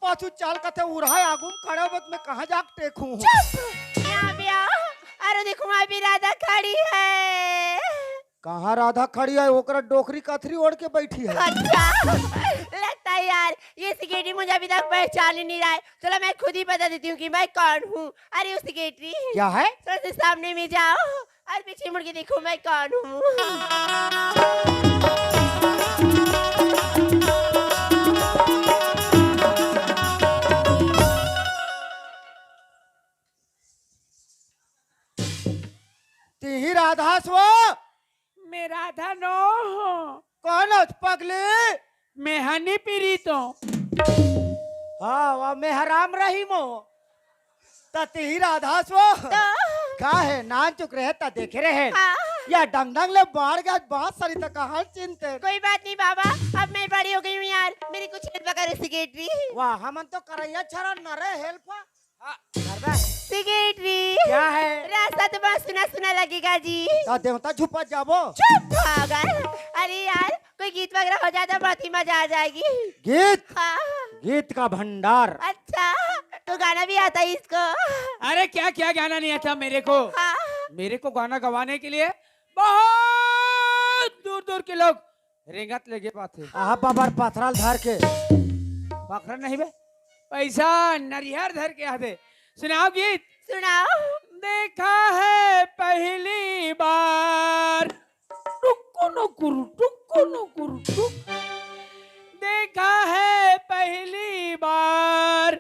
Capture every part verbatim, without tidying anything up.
पाछू चाल कथे उरहा आगू म खड़ा होबे त मैं कहाँ जाके टेकहूँ? चुप! यहाँ भी आओ। अरे देखो, वहाँ भी राधा खड़ी है। कहाँ राधा खड़ी है? ओकरा डोकरी कथरी ओढ़ के बैठी है। अच्छा, लगता है यार, ये सिगरेटी मुझे अभी तक पहचान ही नहीं रहा है। चलो, मैं खुद ही बता देती हूँ कि मैं कौन हूँ। अरे, वो सिगरेटी। क्या है? थोड़ा सा सामने में जाओ और पीछे मुड़ के देखो, मैं कौन हूँ। तिही राधा हस वो? मैं राधा नो हूँ। कौन हस पगली? मैं हनी पीरी तो। हाँ, वाह, मैं हराम रही मो। त तिही राधा हस वो? तो? का है, नान चुक रहे त देखे रहे। हाँ। या डंग डंग ले बाढ़ गया, बात सारी त कहाँ चिंते। कोई बात नहीं बाबा, अब मैं बड़ी हो गई हूँ यार, मेरी कुछ हेल्प करो सिगरेटी। वाह, हमन तो करैया छरा न रहे हेल्प। हाँ, करबे। सिगरेटी। क्या है? रास्ता तो बहुत सुना सुना लगेगा जी। त देवता झुपा जाबो। चुप पागल। अरे यार, कोई गीत वगैरह हो जाए तो बहुत ही मजा आ जाएगी। गीत? हाँ। गीत का भंडार। अच्छा, तो गाना भी आता है इसको? अरे क्या, क्या गाना नहीं आता मेरे को? हाँ। मेरे को गाना गवाने के लिए बहुत दूर दूर के लोग रेंगत ले गे पाथे। आहा, बाबर पथरा ल धर के। पथरा नहीं बे, पैसा नरियर धर के आथे। सुनाओ गीत। सुनाओ। देखा है पहली बार, टुक्कु नुकुर, टुक्कु नुकुर, टुक। देखा है पहली बार,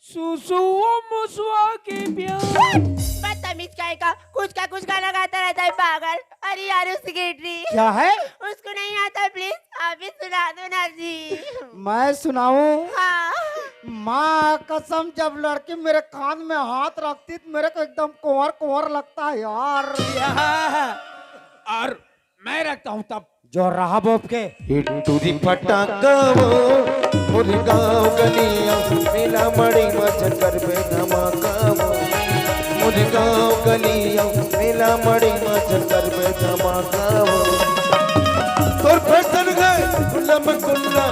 सुसुओ मुसुआ के प्यार। बदतमीज कहीं का, कुछ का कुछ गाना गाता रहता है पागल। अरे यार, वो सिगरेटी। क्या है? उसको नहीं आता, प्लीज आप ही सुना दो ना जी। मैं सुनाऊं? हाँ। माँ कसम, जब लड़की मेरे कान में हाथ रखती तो मेरे को एकदम कुंवर कुंवर लगता है यार। या, और मैं रखता हूँ तब। जो रहा बोप के। ए टूरी फटाका वो, मोर गाँव गलिया, मेला मड़ी मज करबे धमाका वो। मोर गाँव गलिया, मेला मड़ी मज करबे धमाका वो। तोर फैशन गए कुल्ला में कुल्ला,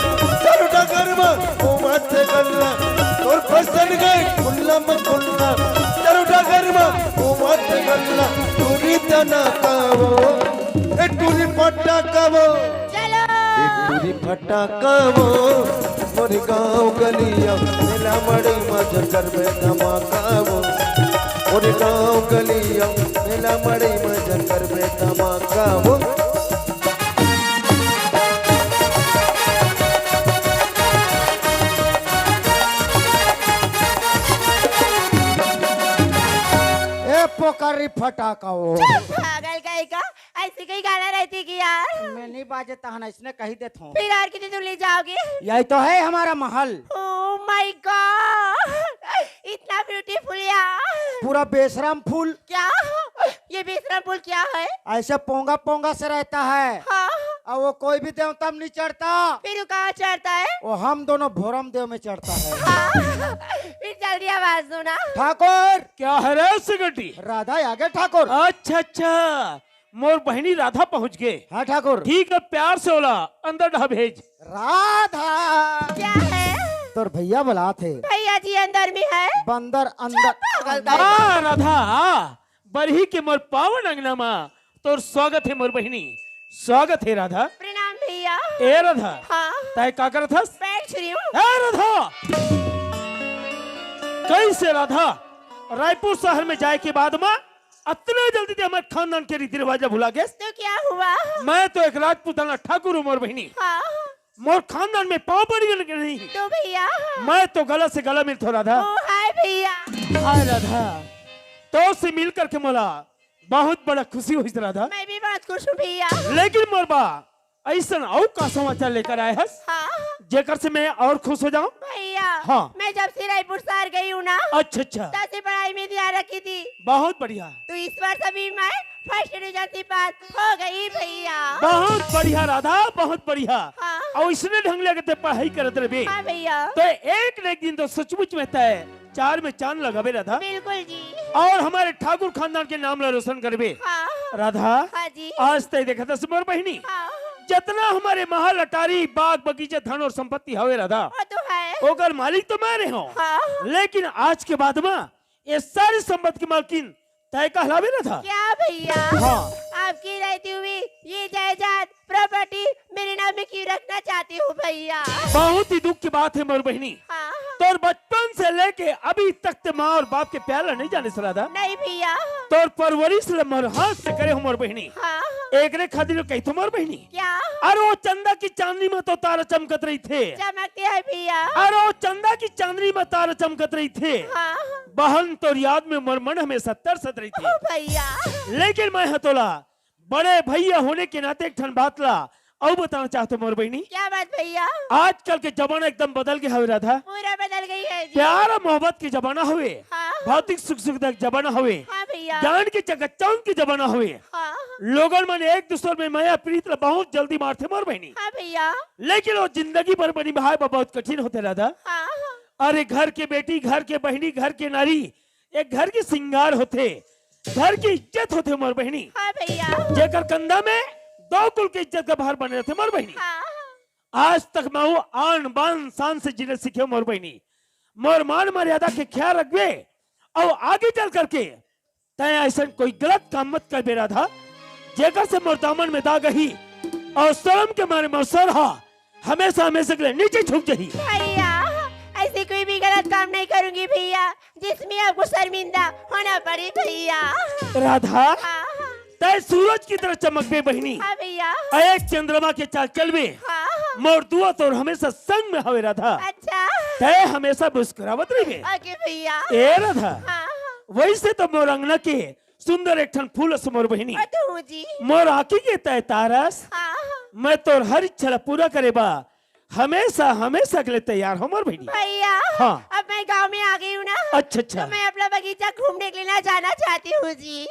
चारों डगर में ओ माथे गल्ला। तोर फैशन गए कुल्ला में कुल्ला, चारों डगर में ओ माथे गल्ला। टूरी तना का वो, ए टूरी फटाका वो। चलो। ए टूरी फटाका वो, मोर गाँव गलिया, मेला मड़ी मज करबे धमाका वो। मोर गाँव गलिया, मेला मड़ी मज करबे धमाका वो। ए पोकरी फटाका वो। चल पागल कहीं का, ऐसी कोई गाना रहती कि यार। मैं नहीं बाजे तहन इसने कही देत हूँ। फिर और कितनी दूर ले जाओगे? यही तो है हमारा महल। Oh my God, इतना ब्यूटीफुल यार। पूरा बेशरम फूल। क्या? ये बेशरम फूल क्या है? ऐसे पोंगा पोंगा से रहता है। हाँ। और वो कोई भी देवता में नहीं चढ़ता। फिर वो कहाँ चढ़ता है? वो हम दोनों भोरम देव में चढ़ता है। हाँ। फिर जल्दी आवाज दो ना। ठाकुर। क्या है रे सिगटी? राधा आ गए ठाकुर। अच्छा, अच्छा, मोर बहिनी राधा पहुंच गे। हाँ ठाकुर। ठीक है, प्यार से ओला अंदर डहा भेज। राधा। क्या है? तोर भैया बुलात हे। भैया जी अंदर में है। बंदर अंदर। चुप, पागल कहीं का। हाँ राधा, हाँ, बरही के मोर पावन अंगना मा तोर स्वागत हे मोर बहिनी, स्वागत हे राधा। प्रणाम भैया। ए राधा, हाँ। तै का करत हस? बैठ रही हूँ। ए राधा, कैसे राधा, रायपुर शहर में जाए के बाद मा अतना जल्दी ते हमर खानदान के रीति रिवाज ला भुला गेस? तो क्या हुआ? मैं तो एक राजपूताना ठाकुर हूँ मोर बहिनी। हाँ। मोर खानदान में पाँव पड़ी के नहीं। तो भैया। मैं तो गला से गला मिलत हूँ राधा। ओ हाय भैया। हाय राधा, तोर से मिल करके मोला बहुत बड़ा खुशी होइस राधा। मैं भी बहुत खुश हूँ भैया। लेकिन मोर बा, ऐसन अउ का समाचार लेकर आए हस, हाँ। जेकर से मैं और खुश हो जाऊं? भैया, हाँ। मैं जब से रायपुर शहर गई हूँ ना, अच्छा, अच्छा। तब से पढ़ाई में ध्यान रखी थी। बहुत बढ़िया। तो इस वर्ष भी मैं फर्स्ट डिवीजन से पास हो गई भैया। बहुत बढ़िया राधा, बहुत बढ़िया। हाँ। और इसने ढंग लगे ते पढ़ाई करत रहे। हाँ भैया। तो एक न एक दिन तो सचमुच में तय चार में चांद लगाबे राधा। बिल्कुल जी। और हमारे ठाकुर खानदान के नाम ला रोशन करबे। हाँ। राधा, हाँ जी। आज तय देखत हस मोर बहिनी, हाँ। जतना हमारे महल अटारी, बाग बगीचा, धन और संपत्ति हवे राधा, वो तो है। ओकर मालिक तो मैं रहे हूँ। हाँ। लेकिन आज के बाद में ये सारी संपत्ति की मालकिन तय कहलावे ना था। क्या भैया? हाँ। आपकी रहती हुई ये जायदाद, प्रॉपर्टी मेरे नाम में क्यों रखना चाहती हूँ भैया? बहुत ही दुख की बात है मोर बहिनी। हाँ। तोर बचपन से लेके अभी तक ते माँ और बाप के प्यार ला नहीं जाने से राधा। नहीं भैया। तोर परवरिश ला मोर हाथ से करे हो मोर बहिनी। हाँ। एकरे खातिर कही तो मोर बहिनी। क्या? अरे वो चंदा की चांदनी में तो तारा चमकत रहिथे। चमकते हैं भैया। अरे वो चंदा की चांदनी में तारा चमकत रहिथे। हाँ। बहन तोर याद में मोर मन हमेशा तरसत रहिथे। ओ भैया। लेकिन मैं ह तोला बड़े भैया होने के नाते एक ठन बात ला अउ बताना चाहत हों मोर बहिनी। क्या बात भैया? आजकल के जमाना एकदम बदल गे हवे राधा। पूरा बदल गई है जी। प्यार और मोहब्बत के जमाना हवे। हाँ। भौतिक सुख सुविधा के जमाना हवे। हाँ भैया। ज्ञान के चकाचौंध के जमाना हवे। हाँ। लोगन मन एक दूसर में मया प्रीत ला बहुत जल्दी मारथे मोर बहिनी। हाँ भैया। लेकिन वो जिंदगी भर बनी भाई बा बहुत कठिन होथे राधा। हाँ। अरे घर के बेटी, घर के बहिनी, घर के नारी, एक घर के सिंगार होथे, घर के इज्जत होथे मोर बहिनी। हाँ भैया। जेकर कंधा में दो कुल के इज्जत का भार बने रहिथे मोर बहिनी। हाँ। आज तक मैं हूँ आन बान शान से जीना सीखे मोर बहिनी। मोर मान मर्यादा के ख्याल रखबे अउ आगे चल करके तैं अइसन कोई गलत काम मत करबे राधा, जेकर से मोर दामन में दाग आही अउ शरम के मारे मोर सर हा हमेशा हमेशा के लिए नीचे झुक जाही। भैया, ऐसे कोई भी गलत काम नहीं करूंगी भैया, जिसमें आपको शर्मिंदा होना पड़े भैया। राधा, हाँ। तैं सूरज की तरह चमकबे बहिनी। हाँ भैया। अउ एक चंद्रमा के चाल चलबे। हाँ। मोर दुआ तोर हमेशा संग में हवे राधा। अच्छा। तैं हमेशा मुस्कुरावत रहिबे। ओके भैया। ए राधा। हाँ। वैसे तो मोर अंगना के सुंदर एक ठन फूल अस मोर बहिनी। ओ तू जी। मोर आँखी के तैं तारा अस। हाँ। मैं तोर हर इच्छा ला पूरा करे बा हमेशा, हमेशा के लिए तैयार हों मोर बहिनी। भैया, हाँ। अब मैं गांव में आ गई हूँ ना। अच्छा, अच्छा। तो मैं अपना बगीचा घूमने के लिए ना जाना चाहती हूँ जी।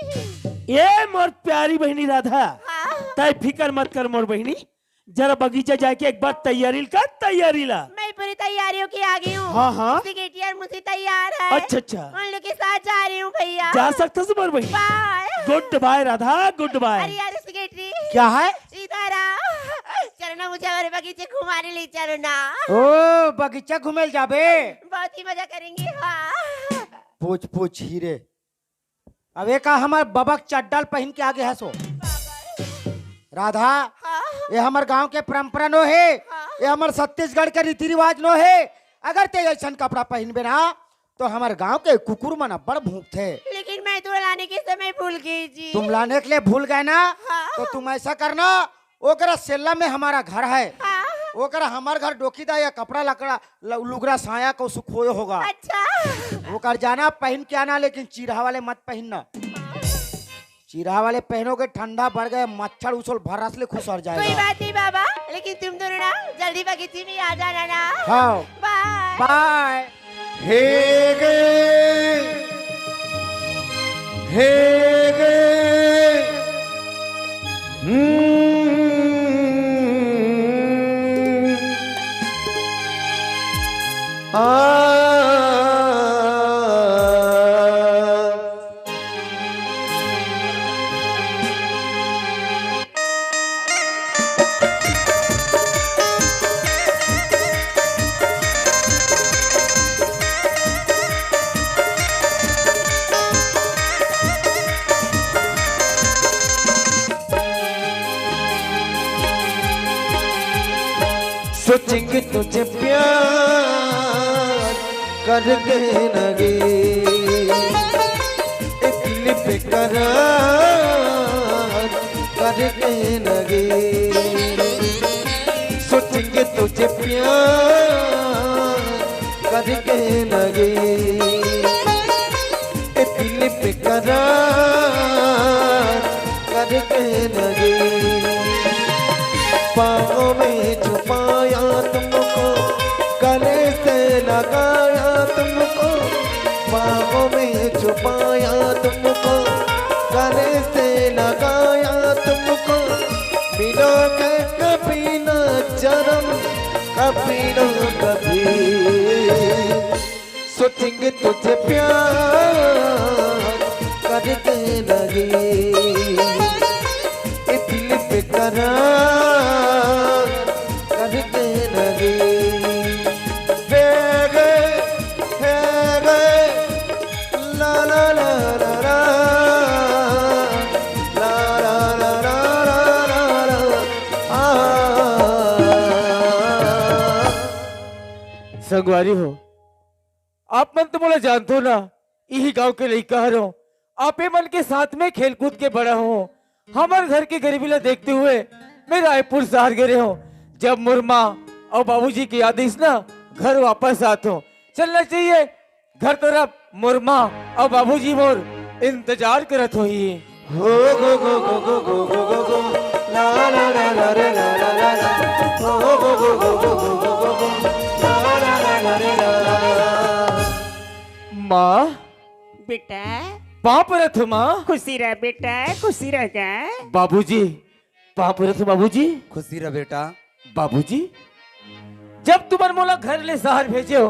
ए मोर प्यारी बहिनी राधा, हाँ। तैं फिकर मत कर मोर बहिनी, जरा बगीचा जाके एक बार तैयारी कर, तैयारी ला। मैं पूरी तैयारियों की आ गई हूँ। हाँ, हाँ। सिगेटियर मुझे तैयार है। अच्छा, अच्छा। उन लोग के साथ जा रही हूँ भैया। जा सकता से मोर बहिनी। बाय। गुड बाय राधा, गुड बाय। अरे यार सिगेटरी। क्या है? इधर आ। चलो ना, मुझे हमारे बगीचे घुमाने ले चलो ना। ओ, बगीचा घूमे ले जाबे? बहुत ही मजा करेंगे, हाँ। पूछ, पूछ, हीरे। अब ये का हमर बबक चड्डल पहिन के आगे हसो? राधा, हाँ। ये हमर गांव के परंपरा नो हे, हाँ। ये हमर छत्तीसगढ़ के रीति रिवाज नो हे। अगर ते अइसन कपड़ा पहिनबे ना, तो हमर गांव के कुकुर मन अब्बड़ भूंकथे। लेकिन मैं तो लाने के समय भूल गई जी। तुम लाने के लिए भूल गए ना? हाँ। तो तुम ऐसा करना, ओकरा सेल्ला में हमारा घर है, हाँ। ओकरा हमर घर डोकी दा या कपड़ा लकड़ा ल-, लुगरा साया को सुखोयो होगा। अच्छा। ओकर जाना पहिन के आना, लेकिन चिरहा वाले मत पहिनना। चिरहा वाले पहनोगे, ठंडा बढ़ गए, मच्छर उसोल भर्रास ले खुसर जाएगा। कोई बात नहीं बाबा, लेकिन तुम दोनों ना जल्दी बगीचे में आ जाना ना। हाँ। बाय। बाय। हे गे, हे गे। हम्म। आ। सोचेंगे तुझे प्यार करके नगे, ए दिल बेकरार करके नगे। सोचेंगे तुझे प्यार करके नगे, ए दिल बेकरार करके नगे। बाहों में छुपाया तुमको, गले से लगाया तुमको, बाहों में छुपाया तुमको, गले से लगाया तुमको। मिलोगे कभी ना जन्म, कभी ना कभी। सोचेंगे तुझे प्यार करके नगे, ए दिल बेकरार करके नगे। वे संगवारी हो, आप मन तो मोला जानथो ना, इही गांव के लइका हरव। आपे मन के साथ में खेल कूद के बड़ा हो। हमर घर के गरीबी ला देखते हुए मैं रायपुर शहर गे रहे हो। जब मोर माँ अउ बाबूजी के याद आइस ना, घर वापस आत हो। चलना चाहिए घर तरफ, मोर माँ अउ बाबूजी मोर इंतजार करत होही। हो गो गो गो गो गो गो गो गो, ला ला ला ला रे ला ला ला ला। हो गो गो गो गो गो गो गो गो, ला ला ला ला रे ला। माँ, बेटा। पाँव परत हो माँ। खुशी रह बेटा, खुशी रह गा। बाबूजी, पाँव परत हो बाबूजी। खुशी रह बेटा। बाबूजी, जब तुमन मोला घर ले शहर भेजे हो,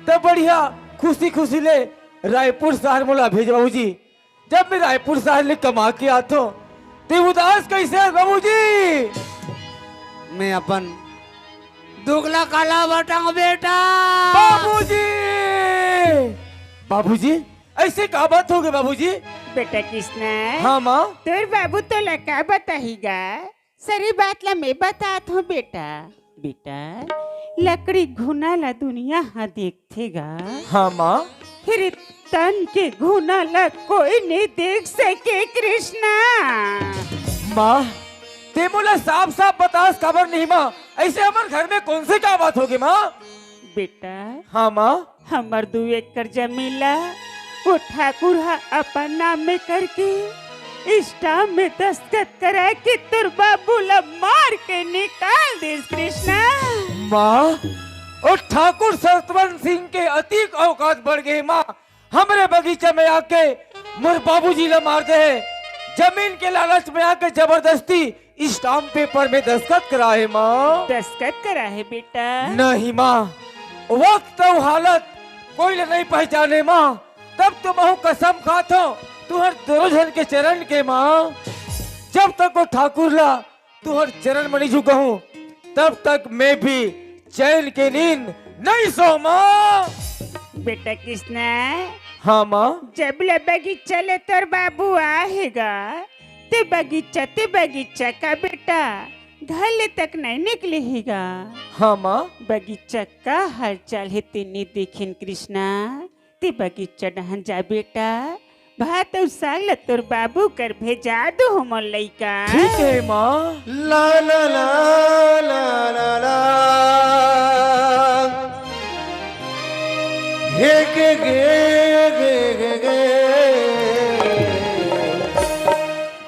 तब बढ़िया खुशी खुशी ले रायपुर शहर मोला भेजे बाबूजी। जब मैं रायपुर शहर ले कमा के आथो, ते उदास कैसे है बाबूजी? मैं अपन दुगला काला बटंग बेटा। बाबूजी, बाबूजी, ऐसे का बात हो गई बाबूजी? बेटा कृष्णा, हाँ माँ। तोर बाबू तोला का बताही गा? सरी बात ला मैं बतात हूँ बेटा। बेटा, लकड़ी घुना ला दुनिया हा देखथे गा। हाँ माँ। फिर तन के घुना ला कोई नहीं देख सके कृष्णा। माँ, ते मोला साफ साफ बतास काबर नहीं माँ? ऐसे हमर घर में कौन से का बात होगे माँ? बेटा, हाँ माँ। हमर दू एकड़ जमीन ला वो ठाकुर हा अपन नाम में करके स्टाम्प में दस्तखत करा के तोर बाबू ला मार के निकाल दिस कृष्णा। माँ, ओ ठाकुर सतवंत सिंह के अतिक औकात बढ़ गए माँ। हमरे बगीचा में आके मोर बाबूजी ला मार दे। जमीन के लालच में आके जबरदस्ती स्टाम्प पेपर में दस्तखत करा हे माँ। दस्तखत करा हे बेटा। नहीं माँ, वक्त अउ हालत कोई ला नहीं पहचाने माँ। तब तो महू कसम खात हो तुहर दोनों झन के चरण के माँ। जब तक वो ठाकुर ला तुहर चरण म नहीं झुकहूँ, तब तक मैं भी चैन के नींद नहीं सो माँ। बेटा कृष्णा। हाँ माँ। जब ले बगीचा ले तोर बाबू आहे गा, ते बगीचा, ते बगीचा का बेटा, घर ले तक नहीं निकले ही गा। हाँ माँ। बगीचा का हालचाल हे ते नहीं देखिन कृष्णा। ते बगीचा डहन जा बेटा, भात अउ साग ल तोर बाबू कर भेजा दो हमर लइका। ठीक हे माँ। ला ला ला ला ला ला। हे गे गे गे गे गे।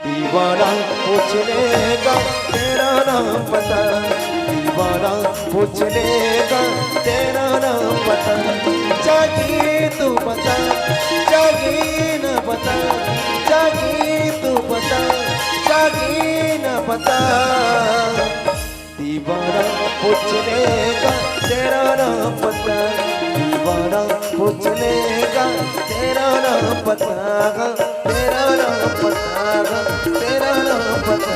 दीवाना पूछ लेगा तेरा नाम पता, दीवाना पूछ लेगा तेरा नाम पता। जागी तू बता, जागी न बता, जागी तू बता, जागी न बता। दीवाना पूछ लेगा तेरा नाम पता, दीवाना पूछ लेगा तेरा नाम पता, तेरा नाम पता, तेरा नाम पता,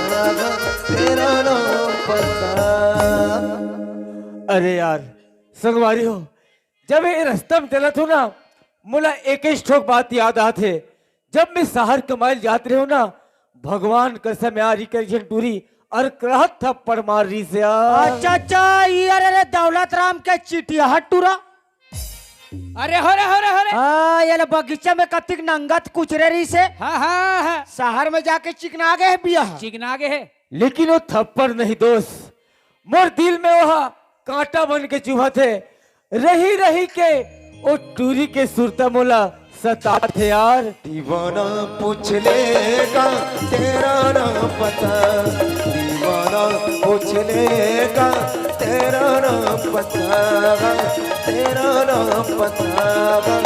तेरा नाम पता। अरे यार, संगवारी हो, जब ये रस्ता में चलत हो ना, मोला एक ही ठोक बात याद आत हे। जब मैं शहर कमाइल जात रहे हो ना, भगवान कसम यार, इकर झन टूरी अउ करहत थप्पड़ मार रही से यार। अच्छा, अच्छा, ये अरे, अरे, दौलत राम के चिटिया टूरा। अरे हो रे, हो रे, हो रे। हाँ, ये ले बगीचा में कतिक नंगत कुचरे रही से। हाँ, हाँ, हाँ। शहर में जाके चिकना गए है बिया। चिकना गए है। लेकिन वो थप्पड़ नहीं दोस्त, मोर दिल में वह कांटा बन के चुभत हे। रही रही के ओ टूरी के सुरता मोला सतात हे यार। दीवाना पूछ लेगा तेरा नाम पता, दीवाना पूछ लेगा तेरा नाम पता, तेरा नाम पता,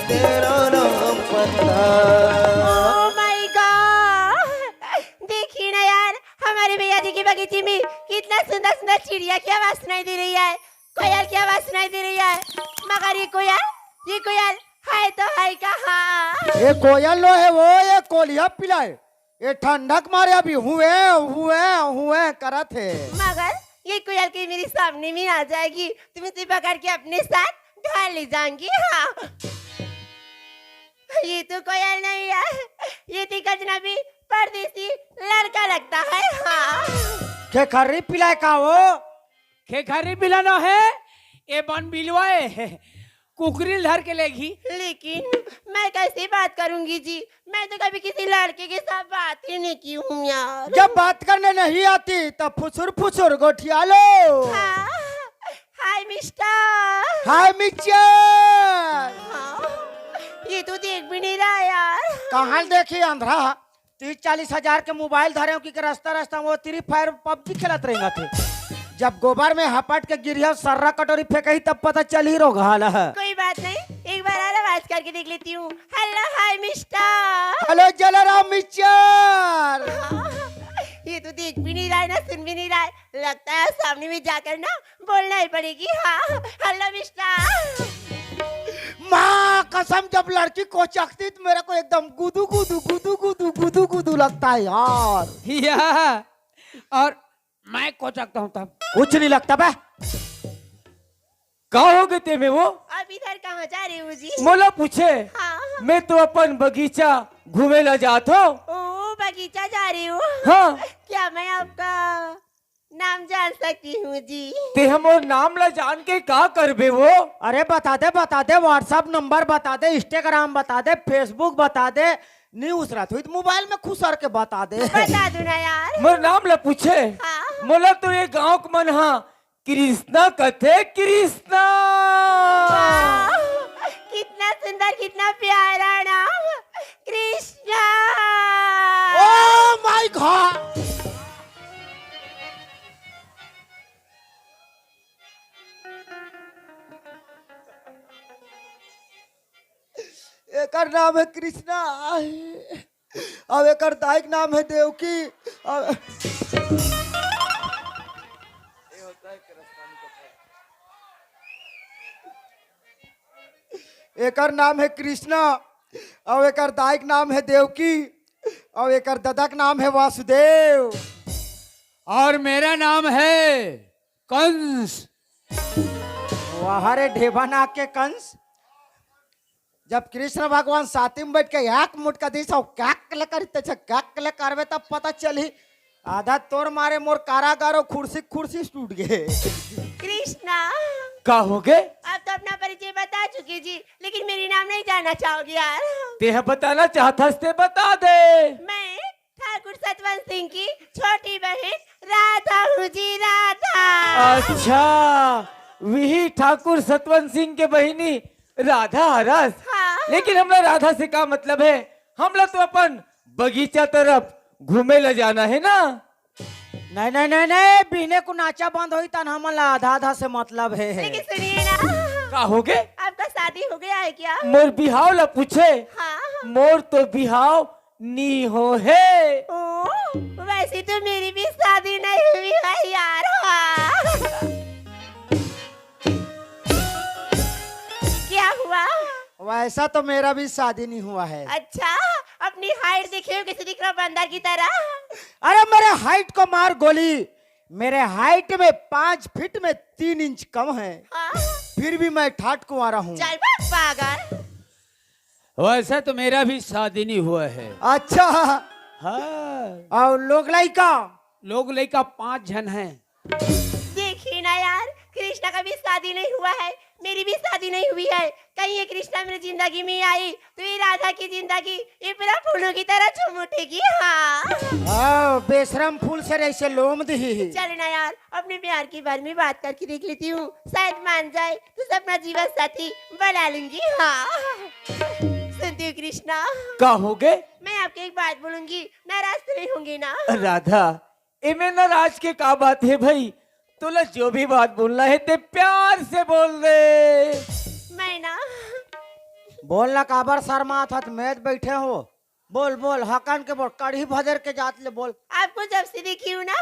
तेरा नाम पता। Oh my God! देखिए ना यार, हमारे भैया जी की बगीचे में कितना सुंदर सुंदर चिड़िया की आवाज सुनाई दे रही है, कोयल की आवाज सुनाई दे रही है। मगर ये कोयल, ये कोयल है तो है कहाँ? ये कोयल नो है वो, ये कोलिया पिलाए। ये ठंडक मारे अभी हुए, हुए, हुए करत है। मगर ये कोयल के मेरे सामने में आ जाएगी, तुम्हें तो पकड़ के अपने साथ घर ले जाऊंगी। हाँ। ये तो कोयल नहीं है, ये तो एक अजनबी परदेसी लड़का लगता है। हाँ। खेखरी पिलाय का वो? खेखरी पिलाना है, ये बन बिलवाए है, कुकरी धर के लेगी। लेकिन मैं कैसे बात करूंगी जी, मैं तो कभी किसी लड़के के साथ बात ही नहीं की हूँ यार। जब बात करने नहीं आती तब फुसुर फुसुर गोठिया लो। हाँ, हाय मिस्टर। हाय मिस्टर। हाँ, ये तो देख भी नहीं रहा यार। कहाँ देखी अंधरा? तीस चालीस हजार के मोबाइल धरे हो कि रस्ता रस्ता वो फ्री फायर पबजी खेलत रहेंगा थे। जब गोबर में हपट के गिरिया सर्रा कटोरी फेंकही तब पता चल ही रोग हाल है। कोई बात नहीं, एक बार और आवाज करके देख लेती हूँ। हेलो, हाय मिस्टर। Hello, Jalaram mister. हाँ, ये तो देख भी नहीं रहा है ना, सुन भी नहीं रहा है। लगता है सामने में जाकर ना बोलना ही पड़ेगी। हाँ, हेलो मिस्टर। माँ कसम, जब लड़की कोचकती तो मेरे को एकदम गुदू गुदू गुदू गुदू गुदू गुदू लगता है यार। या, और मैं कोचकता हूँ तब? कुछ नहीं लगता बे। का हो गए ते में वो? अब इधर कहाँ जा रहे हो जी? मोला पूछे। हाँ। मैं तो अपन बगीचा घूमे ला जात हो। ओ, बगीचा जा रहे हो? हाँ। क्या मैं आपका नाम जान सकती हूँ जी? ते हमर नाम ला जान के का करबे वो? अरे बता दे, बता दे, WhatsApp नंबर बता दे, Instagram बता दे, Facebook बता दे, नहीं उसरत हुई तो मोबाइल में खुसर के बता दे। बता दो ना यार। मोर नाम ला पूछे? हाँ। मोला तो ये गांव के मन हा कृष्णा कथे, कृष्णा। वाह, कितना सुंदर, कितना प्यारा नाम, कृष्णा। Oh my God! एकर नाम है कृष्णा, अउ एकर दाई के नाम है देवकी। अउ एकर नाम है कृष्णा, अउ एकर दाई के नाम है देवकी, अउ एकर ददा के नाम है वासुदेव। और मेरा नाम है कंस। वाह रे ढेबा नाक के कंस। जब कृष्ण भगवान साथी में बैठ के एक मुटका दी सौ कैक ले करी ते कैक ले करबे तब पता चली। आधा तोर मारे मोर कारागारो खुर्सी खुर्सी टूट गए। कृष्णा। का हो गए? आप तो अपना परिचय बता चुके जी, लेकिन मेरी नाम नहीं जानना चाहोगे यार। ते बताना चाहता ते बता दे। मैं ठाकुर सतवंत सिंह की छोटी बहन राधा हूँ जी, राधा। अच्छा, वही ठाकुर सतवंत सिंह के बहिनी राधा हरस। हाँ। लेकिन हमला राधा से का मतलब है? हमला तो अपन बगीचा तरफ घूमे ला जाना है ना। नहीं, नहीं, नहीं, नहीं, बिहने को नाचा बंद होई तन हमन ला आधा आधा से मतलब है। लेकिन सुनिए ना। का हो गए? आपका शादी हो गया है क्या? मोर बिहाव ला पूछे। हाँ। मोर तो बिहाव नी हो है। ओ, वैसे तो मेरी भी शादी नहीं हुई है यार। हाँ। क्या हुआ? वैसा तो मेरा भी शादी नहीं हुआ है। अच्छा, अपनी हाइट देखे हो, कैसे दिख रहा बंदर की तरह? अरे, मेरे हाइट को मार गोली, मेरे हाइट में पाँच फीट में तीन इंच कम है, हाँ। फिर भी मैं ठाट कुंवारा हूँ। चल भाग पागल। वैसे तो मेरा भी शादी नहीं हुआ है। अच्छा। हाँ। और लोग लइका? लोग लइका पांच झन हैं। देखिए ना यार, कृष्णा का भी शादी नहीं हुआ है, मेरी भी शादी नहीं हुई है। कहीं ये कृष्णा मेरी जिंदगी में आई तो ये राधा की जिंदगी ये पूरा फूलों की तरह झूम उठेगी। हाँ। हाँ, बेशरम फूल से ऐसे लोम दी। चल ना यार, अपने प्यार के बारे में बात करके देख लेती हूँ, शायद मान जाए तो अपना जीवन साथी बना लूंगी। हाँ। सुनती हूँ कृष्णा। का हो गए? मैं आपको एक बात बोलूंगी, नाराज तो नहीं होंगे ना? राधा, इमे नाराज के का बात है भाई? तोला जो भी बात बोलना है ते प्यार से बोल दे। मैं ना बोलना काबर शर्मात हत? मैं बैठे हो, बोल, बोल, हकन के बोल, कढ़ी भदर के जात ले बोल। आपको जब से देखी हूँ ना,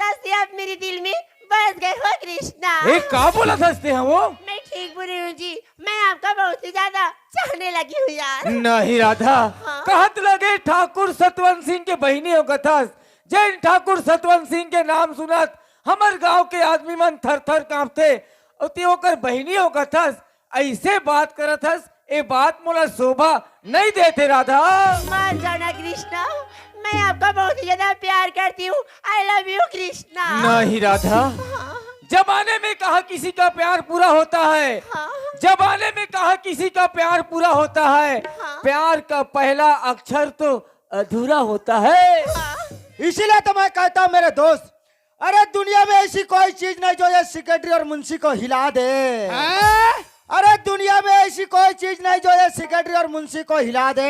तब से आप मेरे दिल में बस गए हो कृष्णा। ए, का बोलत हस ते हा वो? मैं ठीक बोल रही हूँ जी, मैं आपका बहुत ही ज्यादा चाहने लगी हूँ यार। नहीं राधा, हाँ? कहत लगे ठाकुर सतवंत सिंह के बहिनी हो कथस, जैन ठाकुर सतवंत सिंह के नाम सुनत हमर गांव के आदमी मन थर थर कांपथे। अउ ते ओकर बहिनी हो कथस, ऐसे बात करत हस, ये बात मोला शोभा नहीं देते राधा। मान जाना कृष्णा, मैं आपका बहुत ही ज्यादा प्यार करती हूँ। I love you Krishna. नहीं राधा, हाँ। जमाने में कहा किसी का प्यार पूरा होता है, हाँ। जमाने में कहा किसी का प्यार पूरा होता है, हाँ। प्यार का पहला अक्षर तो अधूरा होता है। हाँ। इसीलिए तो मैं कहता हूँ मेरे दोस्त, अरे दुनिया में ऐसी कोई चीज नहीं जो ये सेक्रेटरी और मुंशी को हिला दे। हाँ? अरे दुनिया में ऐसी कोई चीज नहीं जो ये सेक्रेटरी और मुंशी को हिला दे।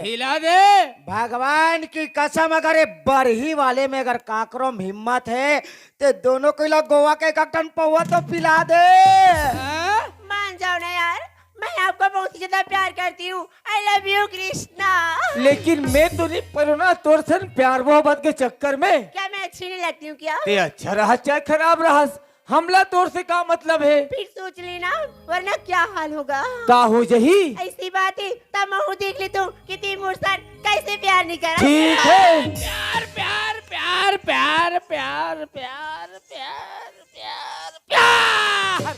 हिला दे। भगवान की कसम, अगर ये बरही वाले में अगर काकरो में हिम्मत है, तो दोनों को ला गोवा के एक टन पौवा तो पिला दे। हाँ? मान जाओ ना यार, मैं आपको बहुत ही ज्यादा प्यार करती हूँ। I love you Krishna. लेकिन मैं तो नहीं परो ना तोर सन प्यार मोहब्बत के चक्कर में। क्या मैं अच्छी नहीं लगती हूँ क्या? ते अच्छा रहा चाहे खराब रहा, हमला तोर से का मतलब है? फिर सोच लेना, वरना क्या हाल होगा। का हो जही? ऐसी बात है, तब महू देख ले तू कि ती मोर सन कैसे प्यार नहीं करा। ठीक है। प्यार, प्यार, प्यार, प्यार, प्यार, प्यार, प्यार, प्यार, प्यार।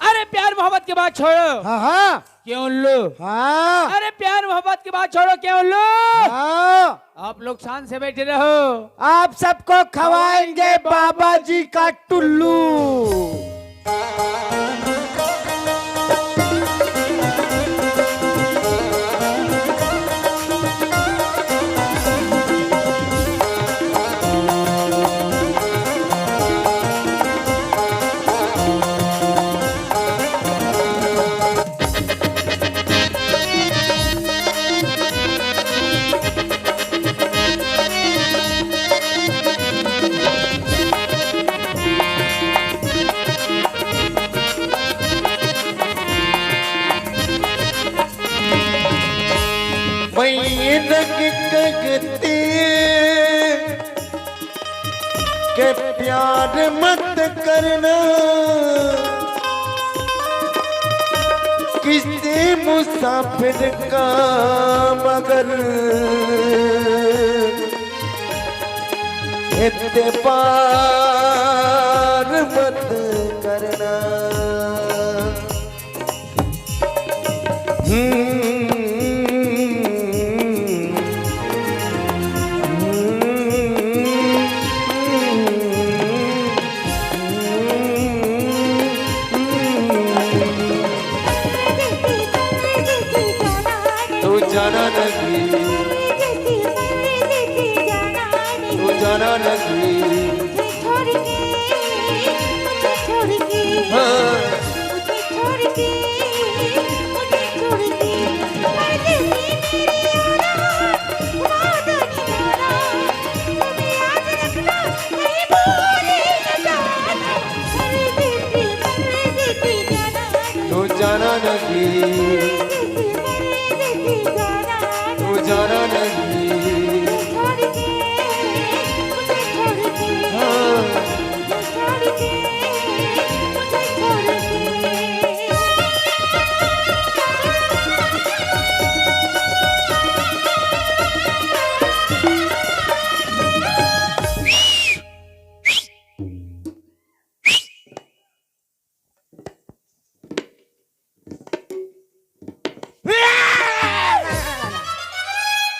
अरे प्यार मोहब्बत की बात छोड़ो। हाँ, हाँ। क्यों लो? हाँ। अरे प्यार मोहब्बत की बात छोड़ो, क्यों लो? हाँ। आप लोग शान से बैठे रहो। आप सबको खवाएंगे बाबा जी का टुल्लू। वही रंग कगती के प्यार मत करना, किसी मुसाफिर का मगर एतबार मत करना। तू जाना नहीं, तू जाना नहीं। मुझे छोड़ के, मुझे छोड़ के, हाँ। मुझे छोड़ के, मुझे छोड़ के, परदेसी मेरे यारा, वादा निभाना, तू भी याद रखना, कहीं भूल न जाना। परदेसी, परदेसी जाना नहीं। तू जाना नहीं, परदेसी, परदेसी जाना नहीं। तू जाना नहीं। छोड़ के, मुझे छोड़ के, हाँ। मुझे छोड़ के, मुझे छोड़ के।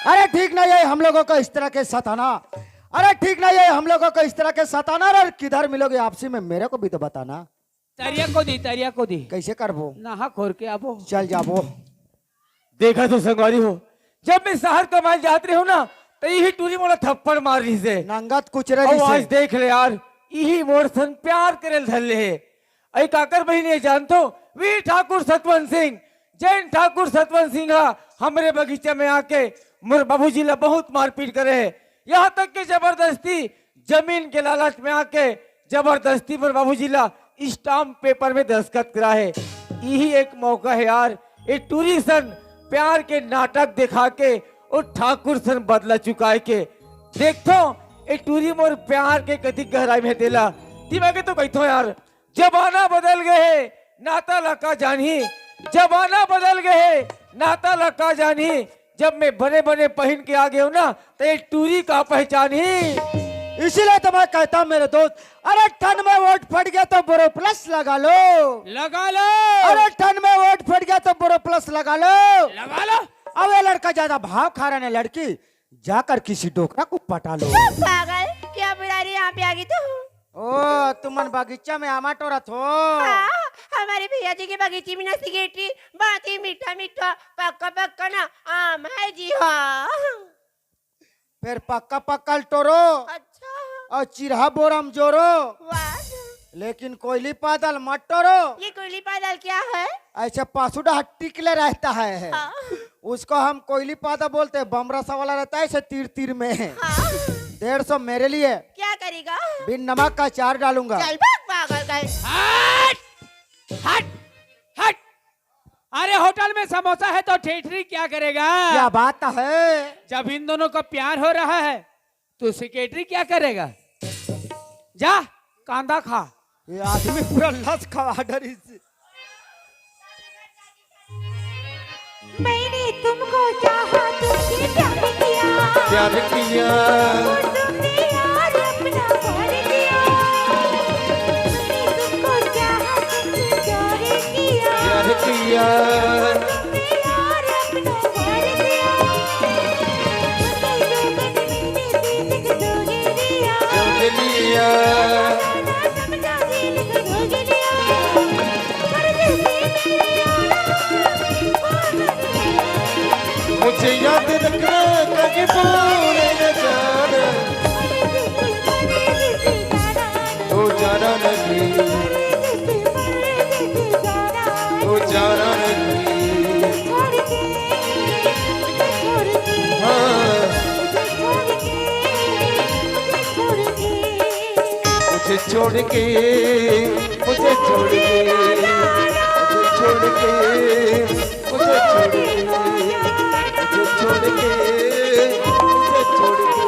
अरे ठीक नहीं है हम लोगों को इस तरह के सताना। अरे ठीक नहीं है हम लोगों को इस तरह के सताना। अरे किधर मिलोगे आपसी में, मेरे को भी तो बताना। तरिया को दी, तरिया को दी। कैसे करबो? नहा खोर के आबो। चल जाबो। देखा तो संगवारी हो, जब मैं शहर कमाए जात रहे हूँ ना, तो यही टूरी मोला थप्पड़ मार रही से। नंगत कुचरे अउ रही से। आज देख ले यार, यही मोर सन प्यार करे धर ले है। अई काकर बहिनी ये जानतो, वीर ठाकुर सतवंत सिंह, जैन ठाकुर सतवंत सिंह हा हमरे बगीचा में आके मोर बाबूजी ला बहुत मारपीट करे है। यहाँ तक के जबरदस्ती जमीन के लालच में आके जबरदस्ती मोर बाबूजी ला स्टाम्प पेपर में दस्तखत करा है। यही एक मौका है यार, ये टूरी सन प्यार के नाटक दिखा के और ठाकुर सन बदला चुकाए के। देखतो, ये टूरी मोर प्यार के कतिक गहराई में तेला। दिमागे तो कहतो यार, जमाना बदल गए है, नाता ला का जानही। जमाना बदल गए है, नाता ला का जानही। जब मैं बने बने पहिन के आ गए हूँ ना, तो ये टूरी का पहचानही। इसीलिए तो मैं कहता हूँ मेरे दोस्त, अरे ठंड में वोट फट गया तो बोरो प्लस लगा लो। लगा लो। अरे ठंड में वोट फट गया तो बोरो प्लस लगा लो। लगा लो। अब ये लड़का ज्यादा भाव खा रहा है ना लड़की, जाकर किसी डोकरा को पटा लो। पागल, क्या बुला रही है यहाँ पे आगी तू? ओ, तुमन बगीचा में आमा टोरत हो? हाँ, हमारे भैया जी के बगीचे में ना सिगरेटी, बहुत ही मीठा मीठा, पक्का पक्का ना आम है जी। हाँ। फिर पक्का पक्का ल टोरो। अच्छा। और चिरहा बोरा में जोरो। वाह। लेकिन कोयली पादल मत टोरो। ये कोयली पादल क्या है? ऐसे पशु डहर टिकले रहता है। हाँ। उसको हम कोयली पादल बोलते हैं, बमरसा वाला रहता है ऐसे तीर तीर में। हाँ। डेढ़ सौ मेरे लिए। क्या करेगा? बिन नमक का अचार डालूंगा। चल भाग पागल कहीं। हट, हट, हट। अरे होटल में समोसा है तो ठेठरी क्या करेगा? क्या बात है? जब इन दोनों का प्यार हो रहा है तो सेक्रेटरी क्या करेगा? जा, कांदा खा। ये आदमी पूरा लस खवा डरी से। मैंने तुमको चाहा, तुमसे प्यार किया। प्यार किया। और तुमने यार अपना भर दिया। मैंने तुमको चाहा, तुमसे प्यार किया। प्यार किया। और तुमने यार अपना भर दिया। मतलब जो मन मैंने दिल को धोखे दिया। धोखे दिया। समझा दिल को धोखे दिया। मुझे याद रखना, कभी भूले न जाना। ओ जाना नहीं। ओ जाना नहीं। हाँ। मुझे छोड़ के, मुझे छोड़ के, मुझे छोड़ के, मुझे छोड़ के, मुझे छोड़ के, मुझे छोड़ के।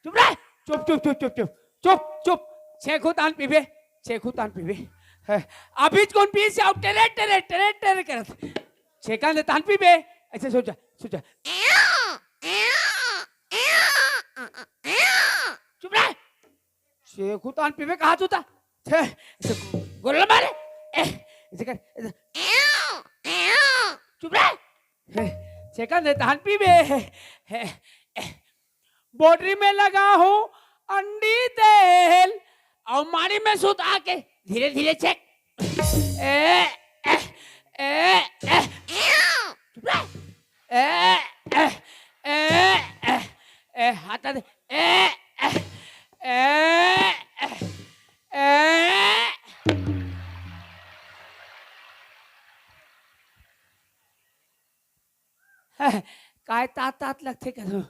चुप रह। चुप, चुप, चुप, चुप, चुप। चुप, चुप। छेखू तान पीबे, छेखू तान पीबे। है, अभी कौन पी से आउ टेरे, टेरे, टेरे, टेरे करत। छेका ने तान पीबे, ऐसे सोचा, सोचा। चुप रह। छेखू तान पीबे कहा तू ता? छे, ऐसे गोला मारे। ए, ऐसे कर, ऐसे। चुप रह। हे, छेका ने तान पीबे। हे, ए, बाउंड्री में लगा हूँ अंडी तेल, और माड़ी में सुता के धीरे धीरे छेक। ए, ए, ए, ए, चुप रह। ए, ए, ए, ए, ए, हाथ दे। ए, ए, ए, ए, ए। काय तात तात लगथे करो।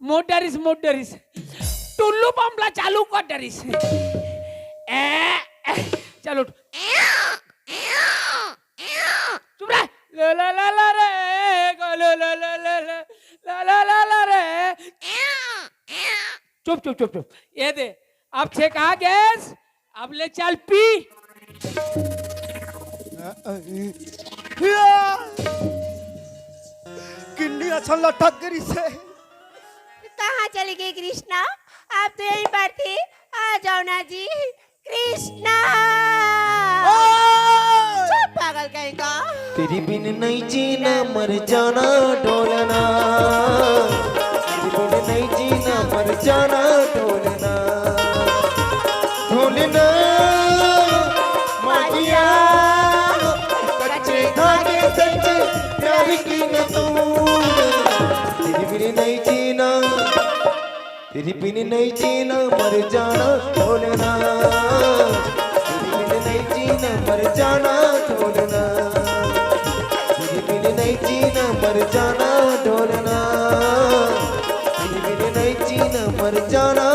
मोर डरिस, मोर डरिस। टुल्लू पंप ला चालू कर डरिस। ए, ए, चल उठ। चुप रह। ला, ला, ला, ला रे, गो, ला, ला, ला, ला, ला, ला, ला, ला, ला रे। चुप, चुप, चुप, चुप। ये दे, अब छेका गेस, अब ले चल पी। किन्नी अच्छा लटक गई से। कहाँ चली गई कृष्णा? आप तो यहीं पर थी, आ जाओ ना जी। कृष्णा। ओए! चुप पागल कहीं का। तेरे बिन नहीं जीना मर जाना ढोलना, तेरे बिन नहीं जीना मर जाना ढोलना, ढोलना। माहिया, कच्चे धागे सच्चे प्यार की न तूने, तेरे बिन नहीं जीना। तेरे बिन नहीं जीना मर जाना ढोलना, तेरे बिन नहीं जीना मर जाना ढोलना, तेरे बिन नहीं जीना मर जाना ढोलना, तेरे बिन नहीं जीना मर जाना